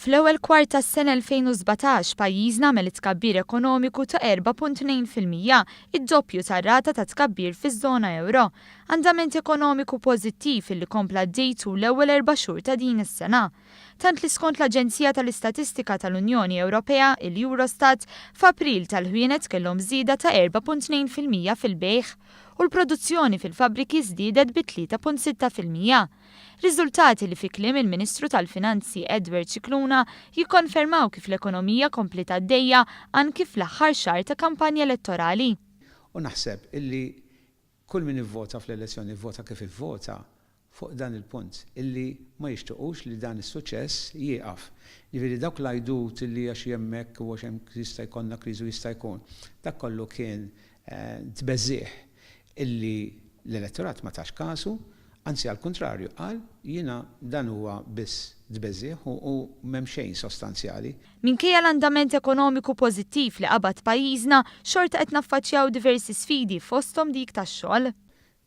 Fl-ewwel kwart tas-sena 2017, pajjiżna għamel tkabbir ekonomiku ta' 4.2%, id-doppju tar-rata ta' tkabbir fiż-żona ewro. Andament ekonomiku pożittiv illi kompla għaddej tul l-ewwel erba' xhur ta' din is-sena. Tant li skont l-Aġenzija tal-Istatistika tal-Unjoni Ewropea, il-Eurostat, f'April tal-ħwienet kellhom żieda ta' 4.2% fil-bejgħ u l-produzzjoni fil-fabbriki żdiedet bi 3.6%. Riżultati li fi kliem il-Ministru tal-Finanzi Edward Scicluna jikkonfermaw kif l-ekonomija kompliet għaddejja anki fl-aħħar xahar ta' kampanja elettorali. U naħseb illi kull min ivvota fl-elezzjoni vvota kif ivvota fuq dan il-punt, illi ma jixtiqux li dan is-suċċess jieqaf. Jiġifieri dawk l-għajdut illi għax hemm hekk u għax hemm jista' jkollna kriżi u jista' jkun, dak kollu kien tbeżżigħ illi l-elettorat ma tax kasu, anzi għall-kuntrarju qal jiena dan huwa biss tbeżżigħ u m'hemm xejn sostanzjali. Minkejja l-andament ekonomiku pożittiv li qabad pajjiżna, xorta qed naffaċċjaw diversi sfidi fosthom dik tax-xogħol.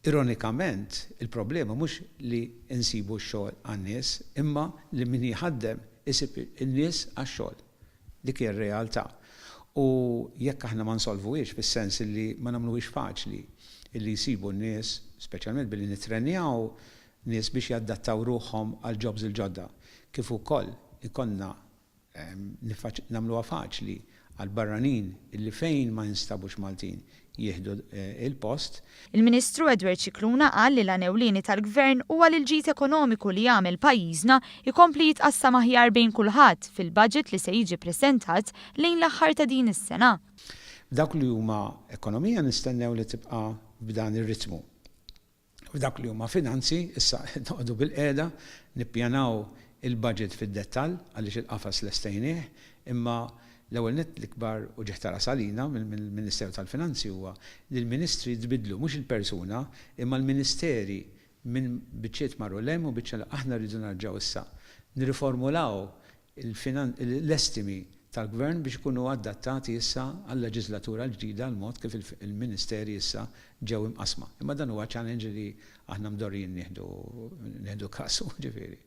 Ironikament, il-problema mhux li nsibu x-xogħol għan-nies, imma li min jħaddem isib in-nies għax-xogħol. Dik hija r-realtà. U jekk aħna ma nsolvuhiex fis-sens li ma nagħmluhiex faċli li jsibu n-nies, speċjalment billi nittrenjaw nies biex jadattaw ruħhom għall-jobs il-ġodda, kif ukoll ikollna nagħmluha faċli għall-barranin illi fejn ma jinstabux Maltin jieħdu l-post. Il-Ministru Edward Scicluna qal li l-għan ewlieni tal-Gvern huwa li l-ġid ekonomiku li għamel pajjiżna jkompli jitqassam aħjar bejn kulħadd fil-budget li se jiġi ppreżentat lejn l-aħħar ta' din is-sena. F'dawk li huma ekonomija nistennew li tibqa' b'dan ir-ritmu. F'dawk li huma finanzi, issa qed noqogħdu bilqiegħda nippjanaw il-budget fid-dettall għaliex il-qafas lestejnieh, imma l-ewwel nett l-ikbar uġigħ ta' ras għalina mill-Ministeru tal-Finanzi huwa li l-Ministri tbiddlu mhux il-persuna imma l-Ministeri minn biċċiet marru 'l hemm u biċċa 'l aħna rridu nerġgħu issa nirriformulaw l-estimi tal-Gvern biex ikunu adattati issa għal-leġiżlatura l-ġdida għall-mod kif il-Ministeri issa ġew imqassma. Imma dan huwa challenge li aħna mdorrijin nieħdu nieħdu kasu, ġifieri.